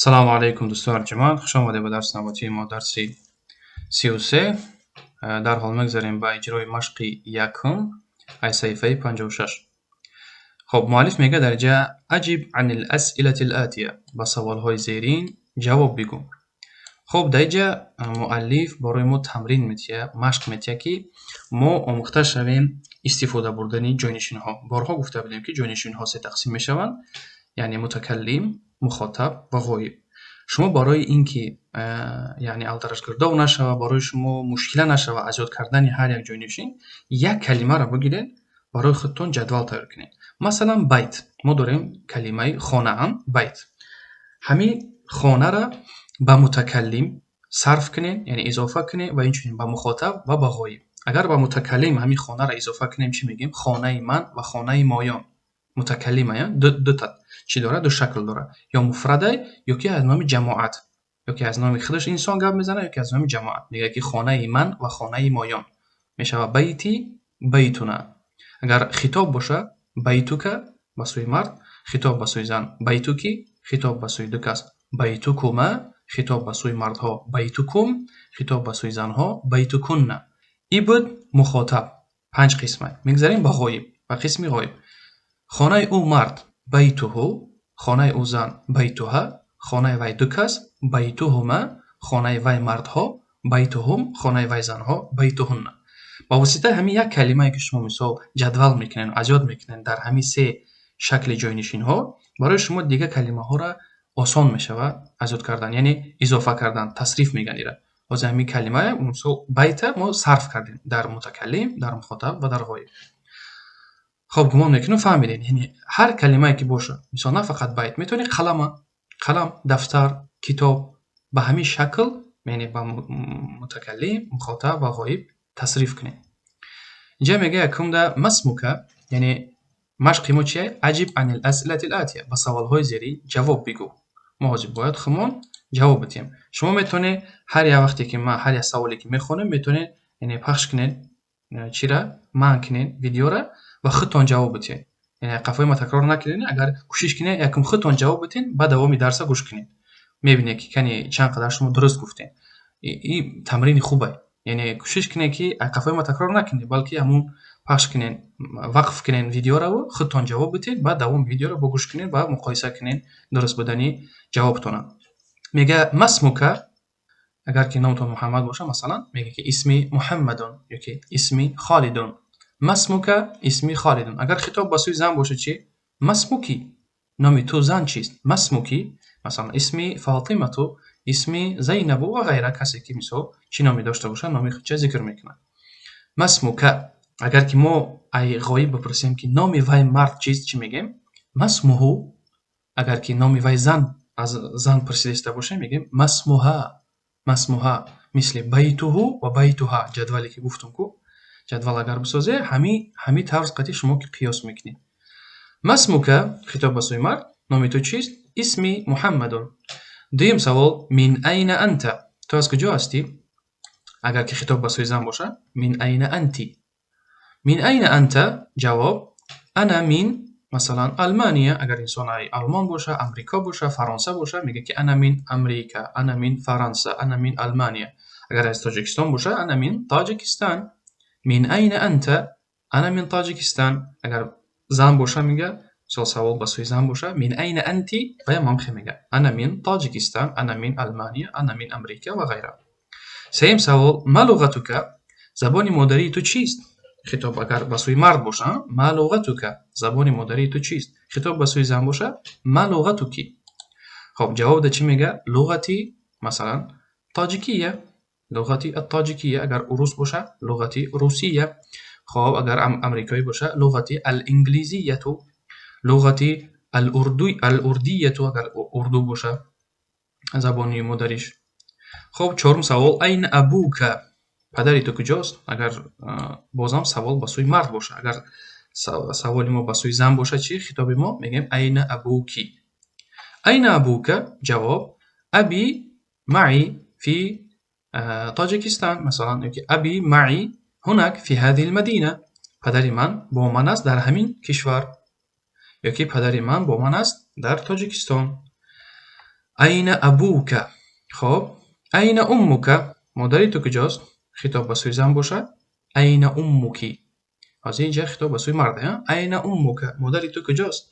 Салому алайкум, дӯстони арҷманд, хуш омадед ба дарси навбатии мо, дарси 33. Дарҳол мегзарем ба иҷрои машқи якум аз саҳифаи 56. Хоб, муаллиф мегӯяд дар инҷа: أجب عن الأسئلة الآتية, ба саволҳои зерин ҷавоб бигӯ. Хоб, дар инҷа муаллиф барои мо тамрин метиҳад, машқ метиҳад, ки мо омӯхта шавем истифода бурдани ҷойнишинҳо. Борҳо гуфта будем, ки ҷойнишинҳо се тақсим мешаванд, яъне мутакаллим, мухотаб ва ғоиб. Шумо барои ин ки, яъне, алдарашгирдов нашава, барои шумо мушкила нашава аз ёд кардани ҳар як ҷойнишин, як калимаро бигиред, барои худтон ҷадвал тайёр кунед. Масалан, بيت. Мо дорем калимаи хонаам, بيت. Ҳамин хонара ба мутакаллим сарф кунед, яъне изофа кунед, ва инчунин ба мухотаб ва ба ғоиб. Агар ба мутакаллим ҳамин хонаро изофа кунем, чӣ мегӯем? Хонаи ман ва хонаи моён. Мутакаллим дута чӣ дорад? Ду шакл дорад: ё муфрадай, ё ки аз номи ҷамоат, ё ки аз номи худаш инсон гап мезанад, ё ки аз номи ҷамоат. Мегӯяд, ки хонаи ман ва хонаи моён мешавад بيتي، بيتنا. Агар хитоб бошад, بيتك ба сӯи мард, хитоб ба сӯи зан بيتك, хитоб ба сӯи ду кас بيتكما, хитоб ба сӯи мардҳо بيتكم, хитоб ба сӯи занҳо بيتكن. И буд мухотаб, панҷ қисма. Мегзарем ба ғоиб, ба қисми ғоиб. Хонаи ӯ мард بيته, хонаи ӯ зан بيتها, хонаи вай ду кас بيتهما, хонаи вай мардҳо بيتهم, хонаи вай занҳо بيتهن. Ба воситаи ҳамин як калимае, ки шумо, мисол, ҷадвал мекунед, аз ёд мекунед дар ҳамин се шакли ҷойнишинҳо, барои шумо дигар калимаҳоро осон мешавад аз ёд кардан, яъне изофа кардан, тасриф мегӯянд ира. Ҳозир ҳамин калимае, мисол, بيت а мо сарф кардем дар мутакаллим, дар мухотаб ва дар ғоиб. Хоб, гумон мекунам, фаҳмидед. Яъне ҳар калимае ки бошад, мисол, на фақат بيت, метавонед қалама, қалам, дафтар, китоб ба ҳамин шакл, яъне ба мутакаллим, мухотаб ва ғоиб тасриф кунед. Инҷа мегӯяд якумда: ما اسمك. Яъне машқи мо чие? أجب عن الأسئلة الآتية, ба саволҳои зерин ҷавоб бигӯ. Мо ҳозир бояд худмон ҷавоб бидиҳем. Шумо метавонед ҳар як вақте ки ман ҳар як саволе ки мехонем, метавонед, яъне, пахш кунед, чира манъ кунед видеора ва худтон ҷавоб бидиҳед. Яъне қафои ма такрор накунед, агар кӯшиш кунед, якум худтон ҷавоб бидиҳед, баъд давоми дарса гӯш кунед. Мебинед, ки кани чанд қадар шумо дуруст гуфтед. И тамрини хубе. Яъне кӯшиш кунед, ки қафои ма такрор накунед, балки ҳамун пахш кунед, вақф кунед видеораву худтон ҷавоб бидиҳед, баъд давоми видеоро бо гӯш кунед ва муқоиса кунед дуруст будани ҷавобтона. Мегӯяд: ما اسمك. Агар ки номтон Муҳаммад боша, масалан, мегӯяд, ки اسمي محمد ё ки اسمي خالد. ما اسمك؟ اسمي خالد. Агар хитоб ба сӯи зан бошад чӣ? ما اسمك. Номи ту, зан, чист? ما اسمك. Масалан, اسمي فاطمة, اسمي زينب ва ғайра. Касе ки, мисол, чӣ номе дошта бошад, номи худша зикр мекунад. ما اسمك. Агар ки мо ай ғоиб бипурсем, ки номи вай мард чист, чӣ мегӯем? ما اسمه. Агар ки номи вай зан, аз зан пурсида бошем, мегӯем: ما اسمها. ما اسمها. Мисли بيته ва بيتها, ҷадвале ки гуфтум ку, ҷадвал агар бисозе, ҳамин тарз қати шумо ки қиёс мекунед. ما اسمك, хитоб ба сӯи мард, номи ту чист? اسمي محمد. Дуюм савол: من أين أنت, ту аз куҷо ҳастӣ? Агар ки хитоб ба сӯи зан бошад: من أين أنت. من أين أنت, ҷавоб: أنا من, масалан, ألمانيا. Агар инсон Олмон боша, Амрико боша, Фаронса боша, мегӯяд, ки أنا من أمريكا, أنا من فرنسا, أنا من ألمانيا. Агар аз Тоҷикистон боша: أنا من طاجيكستان. من أين أنت؟ أنا من طاجيكستان. Агар зан боша, мега, мисол, савол ба сӯи зан боша: من أين أنت, ваям ҳамхел мега: أنا من طاجيكستان, أنا من ألمانيا, أنا من أمريكا ва ғайра. Сеюм савол: ما لغتك, забони модарии ту чист? Хитоб агар ба сӯи мард боша: ما لغتك, забони модарии ту чист? Хитоб ба сӯи зан боша: ما لغتك. Хоб, ҷавоб да чӣ мега? لغتي, масалан, طاجيكية, لغتي الطاجيكية. Агар урус боша: لغتي روسية. Хоб, агар амрикоӣ боша: لغتي الإنجليزية, لغتي الأردية, агар урду боша забони модариш. Хоб, чорум савол: أين أبوك, падари ту куҷост? Агар бозам савол ба сӯи мард боша. Агар саволи мо ба сӯи зан боша чӣ? Хитоби мо мегӯем: أين أبوك. أين أبوك, ҷавоб: أبي معي في طاجيكستان, масалан, ёки أبي معي هناك في هذه المدينة, падари ман бо ман аст дар ҳамин кишвар, ёки падари ман бо ман аст дар Тоҷикистон. أين أبوك. Хоб, أين أمك, модари ту куҷост? Хитоб ба сӯи зан бошад, أين أمك. Ҳозир инҷа хитоб ба сӯи мард. أين أمك, модари ту куҷост?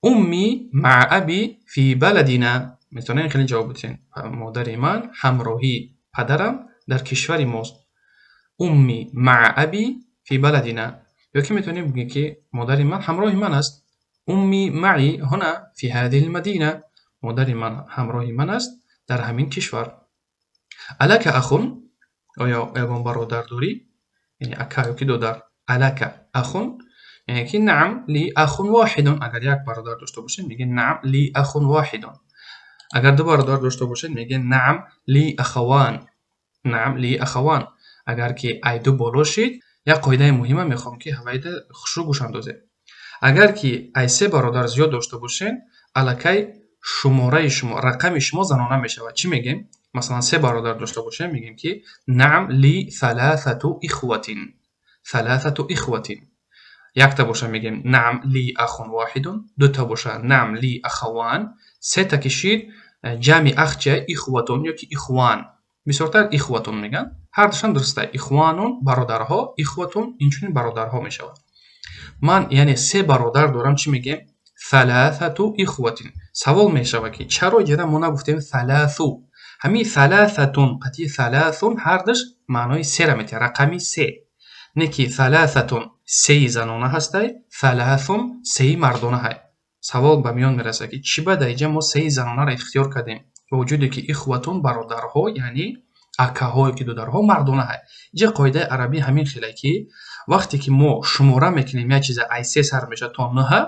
أمي مع أبي في بلدنا. Метавонед хеле ҷавоб бидиҳед: модари ман ҳамроҳи падарам дар кишвари мост. أمي مع أبي في بلدنا. Ё ки метавонем бигӯем, ки модари ман ҳамроҳи ман аст. أمي معي هنا في هذه المدينة. Модари ман ҳамроҳи ман аст дар ҳамин кишвар. ألك أخ, оё ягон бародар дорӣ, яъне ака ёки додар? ألك أخ, яъне ки نعم، لي أخ واحد. Агар як бародар дошта бошем, мегӯем: نعم، لي أخ واحد. Агар ду бародар дошта бошед, мегӯем: نعم، لي أخوان. نعم، لي أخوان. Агар ки ай ду боло шид, як қоидаи муҳима мехоҳам, ки ҳавайда хушрӯ гӯш андозед. Агар ки ай се бародар зиёд дошта бошед, аллакай шумораи шумо, рақами шумо занона мешавад. Чӣ мегӯем? Масалан, се бародар дошта бошем, мегӯем, ки نعم، لي ثلاثة إخوة. ثلاثة إخوة. Якта боша, мегӯем: نعم، لي أخ واحد. Дута боша, نعم، لي أخوان. Сета ки шид, ҷамъи أخ чия? إخوة ё ки إخوان. Бисёртар إخوة мегӯянд, ҳардушам дуруста. إخوان бародарҳо, إخوة инчунин бародарҳо мешавад. Ман, яъне, се бародар дорам, чӣ мегӯем? ثلاثة إخوة. Савол мешавад, ки чаро ҷара мо нагуфтем ثلاث? Ҳамин ثلاثة қатъи ثلاث ҳардуш маънои сера метиҳад, рақами се. Не ки ثلاثة сеи занона ҳастай, ثلاث сеи мардона ҳай. Савол ба миён мерасад, ки чӣ ба дар инҷа мо сеи занонаро ихтиёр кардем, бо вуҷуде ки إخوة бародарҳо, яъне акаҳое ки додарҳо, мардона ҳай? Инҷа қоидаи арабӣ ҳамин хеле, ки вақте ки мо шумора мекунем як чиза, ай се сар мешавад то нӯҳа,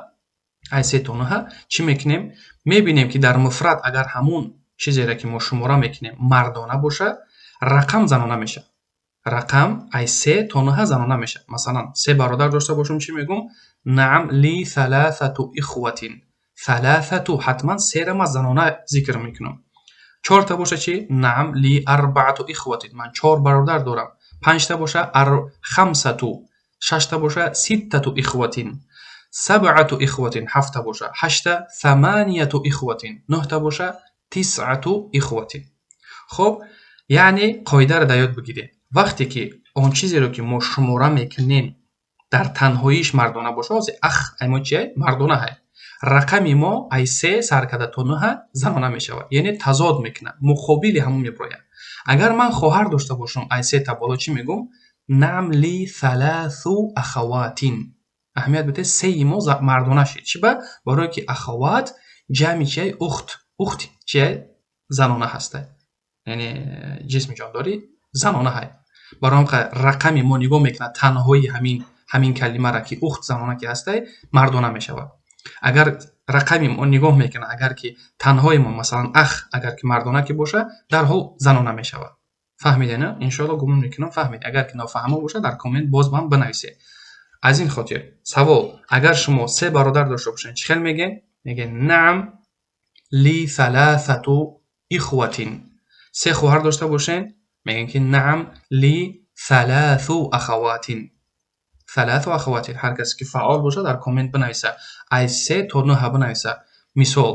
ай се то нӯҳа, чӣ мекунем? Мебинем, ки дар муфрад агар ҳамун чизере, ки мо шумора мекунем, мардона бошад, рақам занона мешавад. Рақам ай се то нӯҳа занона мешавад. Масалан, се бародар дошта бошем, чӣ мегӯм? نعم، لي ثلاثة إخوة. ثلاثة, ҳатман сера ма занона зикр мекунам. Чорта боша чӣ? نعم، لي أربعة إخوة, ман чор бародар дорам. Панҷта боша, خمسة. Шашта боша, ستة إخوة. سبعة إخوة, ҳафта боша. Ҳашта, ثمانية إخوة. Нӯҳта боша, تسعة إخوة. Хоб, яъне қоидаро дар ёд бигиред: вақте ки он чизеро, ки мо шумора мекунем, дар танҳоиш мардона боша, ҳозир أخ ай мо чия? Мардона ҳай. Рақами мо ай се сар карда то нӯҳа занона мешавад, яъне тазод мекунад, муқобили ҳамон мебирояд. Агар ман хоҳар дошта бошам, ай сета боло, чӣ мегӯм? نعم، لي ثلاث أخوات. Аҳамият бидед, сеи мо мардона шид. Чӣ ба? Барое ки أخوات ҷамъи чияй? أخت. أخت чияй? Занона ҳастай, яъне ҷисми ҷондори занона ҳай. Барои ҳам рақами мо нигоҳ мекунад танҳои ҳамин калимара, ки أخت занона ки ҳастай, мардона мешавад. Агар рақами мо нигоҳ мекунад, агар ки танҳои мо, масалан, أخ, агар ки мардона ки боша, дарҳол занона мешавад. Фаҳмиде, на? Иншоалло, гумон мекунам, фаҳмид. Агар ки нофаҳмо бошад, дар коммент боз ман бинависед. Аз ин хотир савол: агар шумо се бародар дошта бошед, чӣ хел мегӯед? Мегӯед: نعم، لي ثلاثة إخوة. Се хоҳар дошта бошед, мегӯем, ки نعم، لي ثلاث أخوات. ثلاث أخوات. Ҳар касе ки фаъол бошад, дар коммент бинависа, ай се то нӯҳа бинависа. Мисол,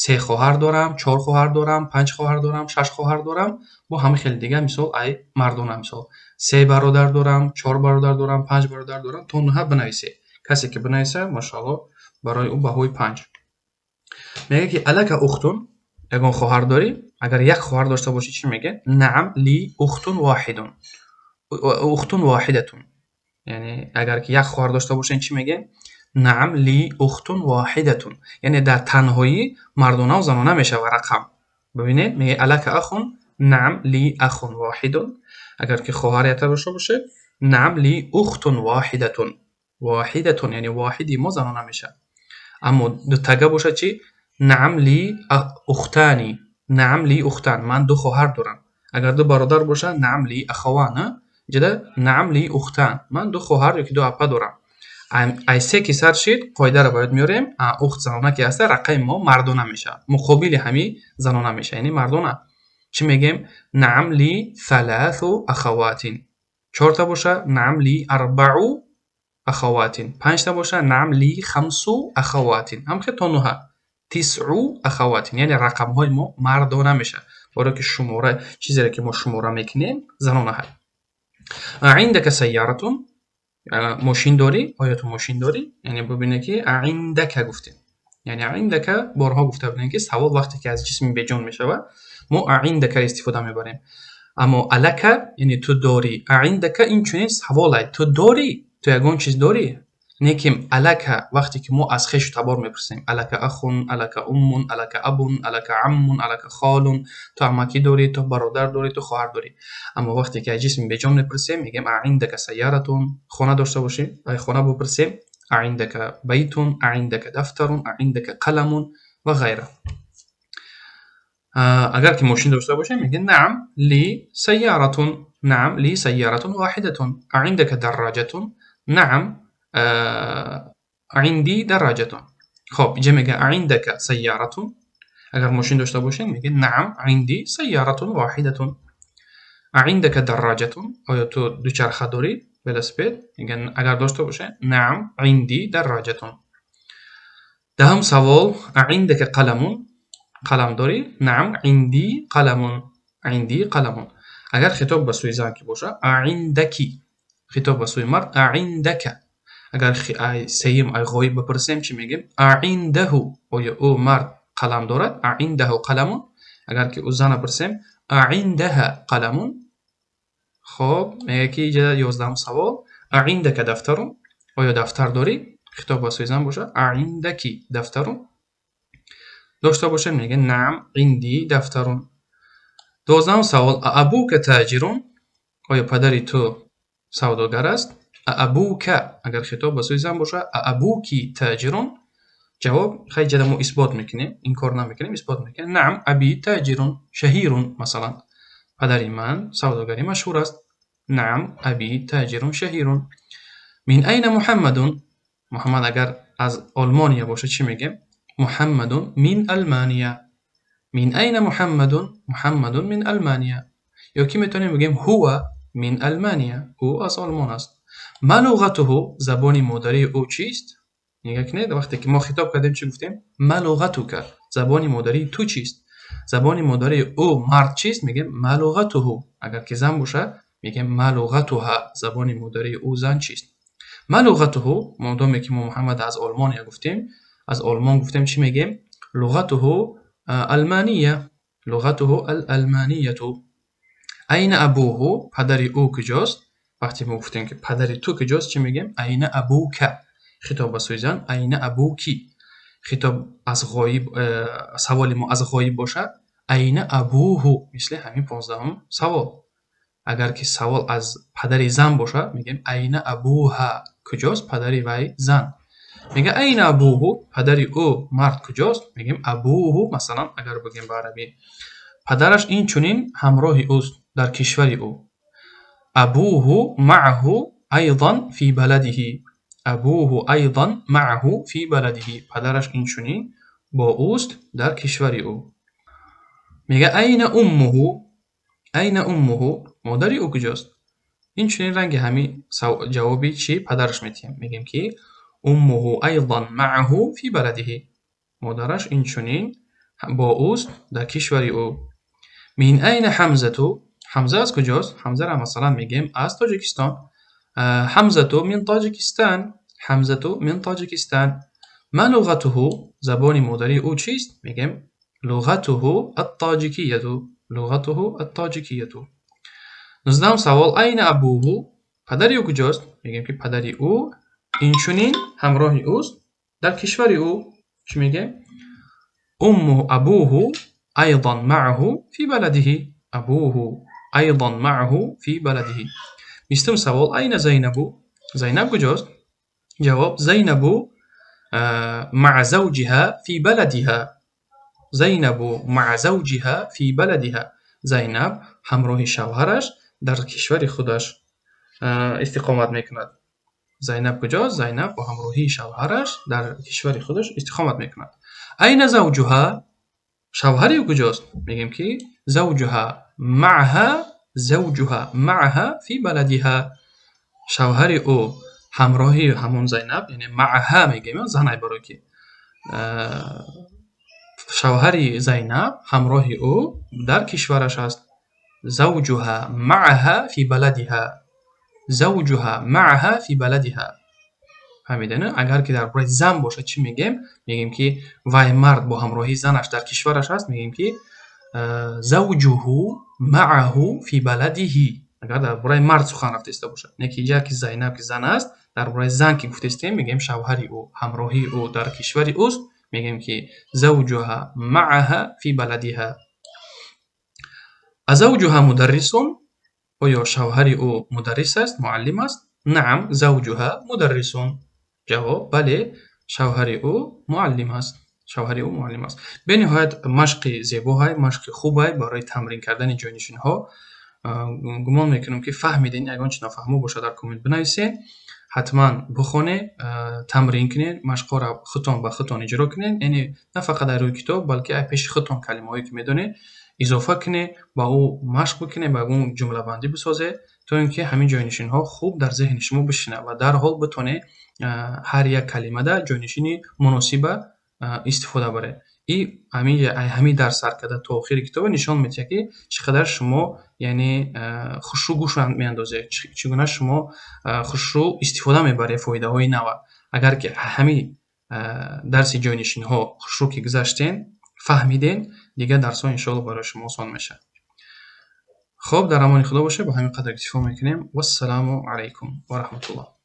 се хоҳар дорам, чор хоҳар дорам, панҷ хоҳар дорам, шаш хоҳар дорам, бо ҳама хеле дига. Мисол, ай мардона, мисол, се бародар дорам, чор бародар дорам, панҷ бародар дорам, то нӯҳа бинависед. Касе ки бинависа, машоалло, барои ӯ баҳои 5. Мегӯяд, ки ألك أخت, ягон хоҳар дорӣ? Агар як хоҳар дошта бошӣ, чӣ мегӯяд? نعم، لي أخت واحد, أخت واحدة. Яъне агар ки як хоҳар дошта бошем, чӣ мегӯем? نعم، لي أخت واحدة. Яъне дар танҳоӣ мардонаву занона мешавад рақам. Бибинед, мегӯяд: ألك أخ؟ نعم، لي أخ واحد. Агар ки хоҳар якта дошта бошед, نعم، لي أخت واحدة. واحدة, яъне воҳиди мо занона мешавад. Аммо дутага бошад чӣ? نعم، لي أختان. نعم، لي أختان, ман ду хоҳар дорам. Агар ду бародар бошад, نعم، لي أخوان. Инҷода نعم، لي أختان, ман ду хоҳар ёки ду апа дорам. Ай се ки сар шид, қоидаро ба ёд меорем: أخت занона ки ҳаста, рақами мо мардона мешавад, муқобили ҳамин занона мешавад, яъне мардона. Чӣ мегӯем? نعم، لي ثلاث أخوات. Чорта боша, نعم، لي أربع أخوات. Панҷта боша, نعم، لي خمس أخوات. Ҳамхел то нӯҳа. تسع أخوات. Яъне рақамҳои мо мардона мешавад, барое ки шумора, чизере ки мо шумора мекунем, занона ҳай. أعندك سيارة? Мошин дорӣ? Оё ту мошин дорӣ? Яъне бубинед, ки أعندك гуфтем. Яъне أعندك борҳо гуфта будем, ки савол вақте ки аз ҷисми беҷон мешавад, мо أعندك истифода мебарем. Аммо ألك, яъне ту дорӣ, أعندك инчунин саволай: ту дорӣ, ту ягон чиз дорӣ? Не ки ألك вақте ки мо аз хешу табор мепурсем: ألك أخ, ألك أم, ألك أب, ألك عم, ألك خال. Ту амакӣ дорӣ, ту бародар дорӣ, ту хоҳар дорӣ. Аммо вақте ки аз ҷисми беҷон мепурсем, мегӯем أعندك سيارة. Хона дошта бошем, хона бипурсем: أعندك بيت, أعندك دفتر, أعندك قلم ва ғайра. Агар ки мошин дошта бошем, мегӯем: نعم، لي سيارة. نعم، لي سيارة واحدة. أعندك دراجة؟ نعم، عندي دراجة. Хоб, инҷа мега: أعندك سيارة? Агар мошин дошта бошем, мегӯем: نعم، عندي سيارة واحدة. أعندك دراجة? Оё ту дучарха дорӣ, велосипед? Мегӯян, агар дошта бошем: نعم، عندي دراجة. 10-ум савол: أعندك قلم? Қалам дорӣ? نعم، عندي قلم. عندي قلم. Агар хитоб ба сӯи зан ки боша, أعندك, хитоб ба сӯи мард أعندك. Агар сеюм ай ғоиб бипурсем, чӣ мегӯем? أعنده. Оё ӯ мард қалам дорад? أعنده قلم? Агар ки ӯ зана пурсем, أعندها قلم? Хоб, мегӯяд, ки инҷа 11-ум савол: أعندك دفتر? Оё дафтар дорӣ? Хитоб ба сӯи зан боша, أعندك دفتر? Дошта бошем, мегӯем: نعم، عندي دفتر. 12-ум савол: أأبوك تاجر? Оё падари ту савдогар аст? أأبوك, агар хитоб ба сӯи зан боша, أأبوك تاجر? Ҷавоб, хай, ҷада мо исбот мекунем, инкор намекунем, исбот мекунем: نعم، أبي تاجر شهير. Масалан, падари ман савдогари машҳур аст. نعم، أبي تاجر شهير. من أين محمد? Муҳаммад агар аз Олмония боша, чӣ мегӯем? محمد من ألمانيا. من أين محمد? محمد من ألمانيا. Ё ки метавонем бигӯем: هو من ألمانيا. Ӯ аз Олмон аст. ما لغته? Забони модарии ӯ чист? Нигоҳ кунед, вақте ки мо хитоб кардем, чӣ гуфтем? ما لغتك. Забони модарии ту чист? Забони модарии ӯ мард чист? Мегӯем: ما لغته. Агар ки зан боша, мегӯем: ما لغتها. Забони модарии ӯ зан чист? ما لغته? Модоме ки мо Муҳаммад аз Олмония гуфтем, аз Олмон гуфтем, чӣ мегӯем? لغته ألمانية. لغته الألمانية. أين أبوه? Падари ӯ куҷост? Вақте мо гуфтем, ки падари ту куҷост, чӣ мегӯем? أين أبوك. Хитоб ба сӯи зан أين أبوك. Хитоб аз ғоиб, саволи мо аз ғоиб бошад, أين أبوه, мисли ҳамин 15-ум савол. Агар ки савол аз падари зан бошад, мегӯем: أين أبوها. Куҷост падари вай зан? Мега: أين أبوه? Падари ӯ мард куҷост? Мегӯем: أبوه, масалан, агар бигӯем ба арабӣ, падараш инчунин ҳамроҳи ӯст дар кишвари ӯ. أبوه معه أيضا في بلده. أبوه أيضا معه في بلده. Падараш инчунин бо ӯст дар кишвари ӯ. Мега: أين أمه? أين أمه? Модари ӯ куҷост? Инчунин ранги ҳамин ҷавоби чӣ падараш метиҳем, мегӯем, ки أمه أيضا معه في بلده. Модараш инчунин бо ӯст дар кишвари ӯ. من أين حمزة? Ҳамза аз куҷост? Ҳамзаро, масалан, мегӯем аз Тоҷикистон. حمزة من طاجيكستان. حمزة من طاجيكستان. ما لغته? Забони модарии ӯ чист? Мегӯем: لغته الطاجيكية. لغته الطاجيكية. 19-ум савол: أين أبوه? Падари ӯ куҷост? Мегӯем, ки падари ӯ инчунин ҳамроҳи ӯст дар кишвари ӯ. Чӣ мегӯем? أمه أبوه أيضا معه في بلده. أبوه أيضا معه في بلده. 20-ум савол: أين زينب? Зайнаб куҷост? Ҷавоб: زينب مع زوجها في بلدها. زينب مع زوجها في بلدها. Зайнаб ҳамроҳи шавҳараш дар кишвари худаш истиқомат мекунад. Зайнаб куҷост? Зайнаб бо ҳамроҳии шавҳараш дар кишвари худаш истиқомат мекунад. أين زوجها? Шавҳари ӯ куҷост? Мегӯем, ки زوجها معها. زوجها معها في بلدها. Шавҳари ӯ ҳамроҳи ҳамон Зайнаб, яъне معها мегӯем, занай, барое ки Шавҳари Зайнаб ҳамроҳи ӯ дар кишвараш аст. زوجها معها في بلدها. زوجها معها في بلدها. Фаҳмидед? Агар ки дар бораи зан бошад, чӣ мегӯем? Мегӯем, ки вай мард бо ҳамроҳии занаш дар кишвараш аст. Мегӯем, ки زوجه معه في بلده. Агар дар бораи мард сухан рафта истода бошад. Не ки инҷа ки Зайнаб ки зан аст, дар бораи зан ки гуфтаистем, мегӯем, шавҳари ӯ ҳамроҳии ӯ дар кишвари ӯст. Мегӯем, ки زوجها معها في بلدها. أزوجها مدرس؟ Оё шавҳари ӯ мударрис аст, муаллим аст? نعم، زوجها مدرس. Ҷавоб: бале, шавҳари ӯ муаллим аст. Шавҳари ӯ муаллим аст. Бениҳоят машқи зебоҳай, машқи хубай барои тамрин кардани ҷойнишинҳо. Гумон мекунам, ки фаҳмидем. Ягон чи нофаҳмо бошад, дар коммент бинависед. Ҳатман бихонед, тамрин кунед, машқҳоро худтон ба худтон иҷро кунед, яъне на фақат дар рӯи китоб, балки ай пеши худтон калимаҳое ки медонед, изофа кунед, ба ӯ машқ бикунед, ба он ҷумлабандӣ бисозед, то ин ки ҳамин ҷойнишинҳо хуб дар зеҳни шумо бишинад ва дарҳол битонед ҳар як калимада ҷойнишини муносиба истифода баред. И ҳамин дарс сар карда то охири китоба нишон медиҳад, ки чӣ қадар шумо, яъне, хушрӯ гӯш меандозед, чӣ гуна шумо хушрӯ истифода мебаред фоидаҳои нава. Агар ки ҳамин дарси ҷойнишинҳо хушрӯ ки гузаштен, фаҳмиден, дигар дарсҳо иншоалло барои шумо осон мешавад. Хуб, дар амони Худо бошед. Ба ҳамин қадр иктифо мекунем. Вассалому алайкум ва раҳматуллоҳ.